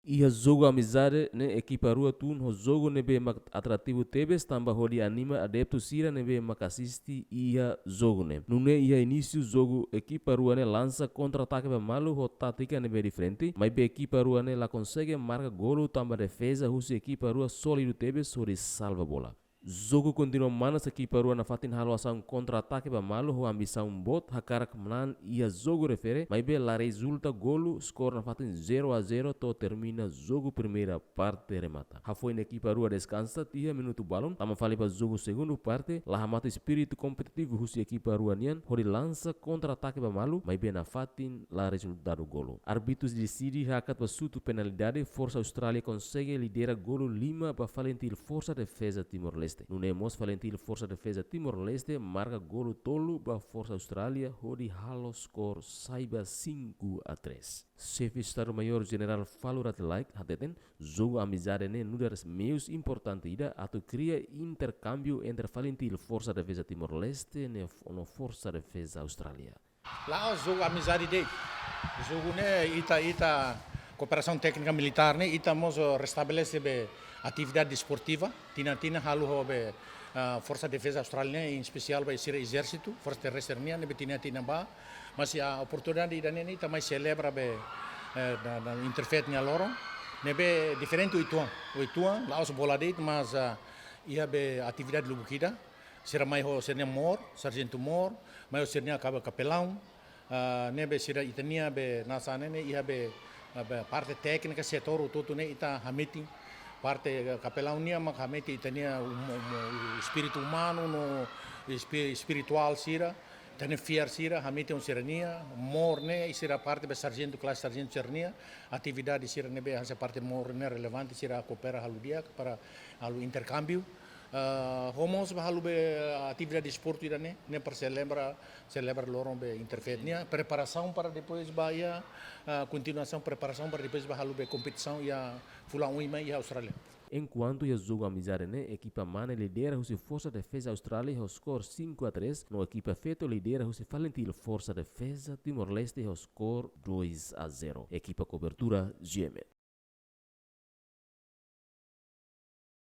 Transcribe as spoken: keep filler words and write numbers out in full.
Iha jogu amizade ne'e, ekipa rua tun ho jogu ne'ebé mak atrativu tebes, tanba hodi anima adeptu sira ne'ebé mak asiste iha jogu ne'e. Nune'e iha inísiu jogu, ekipa rua ne'e lansa kontra-atake ba malu ho tátika ne'ebé diferente, maibé ekipa rua ne'e la konsege marka golu tanba defeza husi ekipa rua sólidu tebes hodi salva bola. Jogu kontinua manas, ekipa rua nafatin halo asaun kontra-atake ba malu ho ambisaun boot hakarak manán iha jogu refere, maibé la rezulta golu, skor nafatin zero a zero to'o termina jogu primeira parte remata. Hafoin ekipa rua deskansa tiha minutu balun, tama fali ba jogu segundu parte, la hamate espíritu kompetitivu husi ekipa rua nian, hodi lansa kontra-atake ba malu, maibé nafatin la rezultadu golu. Árbitru deside hakat ba xutu penalidade, Forsa Austrália konsege lidera golu lima ba Falintil Forsa Defeza Timor-Leste. Nune'e mós Falintil Forsa Defeza Timor-Leste marka golu tolu ba Forsa Austrália hodi halo skor sai ba cinco a três. Xefe Estadu-Maiór Jenerál Falur Rate Laek hateten, jogu amizade ne'e nu'udar meius importante ida atu kria interkámbiu entre Falintil Forsa Defeza Timor-Leste ne'e f-, no Forsa Defeza Austrália. La'ós jogu amizade de'it. Jogu ne'e ita, ita kooperasaun téknika militár ne'e, ita mós restabelese be atividade desportiva. Tinan-tinan halo ho be, ah, Forsa Defeza Austrália ne'e, em especial be sira ezérsitu, Forsa Terrestre nian, ne'ebé tinan-tinan bá. Mas iha oportunidade ida-ne'e ne'e, ita mai selebra be, eh, na, na Interfet nia loron. Ne'ebé diferente uitoan. Uitoan, la'ós bola de'it, mas, ah, iha be atividade lubuk ida. Sira mai ho sira-nia mor, sarjentu mor, mai ho sira-nia kaba kapelaun, ah, ne'ebé sira ita-nia be nasaun ne'e, iha be, ah, be parte téknika setór hotu-hotu ne'e ita hametin. Parte, eh, kapelaun nian mak hametin ita-nia um, um, espíritu umanu no espi-, espirituál sira, ita-nia fiar sira, hametin ho sira-nia, mor ne'e, sira parte be sarjentu, klase sarjentu sira-nia, atividade sira ne'ebé hanesan parte mor ne'e relevante, sira koopera halo di'ak para halo interkámbiu. Ah, ho mós ba halo be atividade desportu ida-ne'e, ne'e para selebra, selebra loron be Interfet nian, preparasaun para depois ba iha, ah, kontinuasaun preparasaun para depois ba halo be kompetisaun iha fulan oin mai iha Austrália. Enkuantu iha jogu amizade ne'e, ekipa Mane lidera husi Forsa Defeza Austrália ho skor cinco a três, no ekipa Feto lidera husi Falintil Forsa Defeza Timor-Leste ho skor dois a zero. Ekipa kobertura, G M N.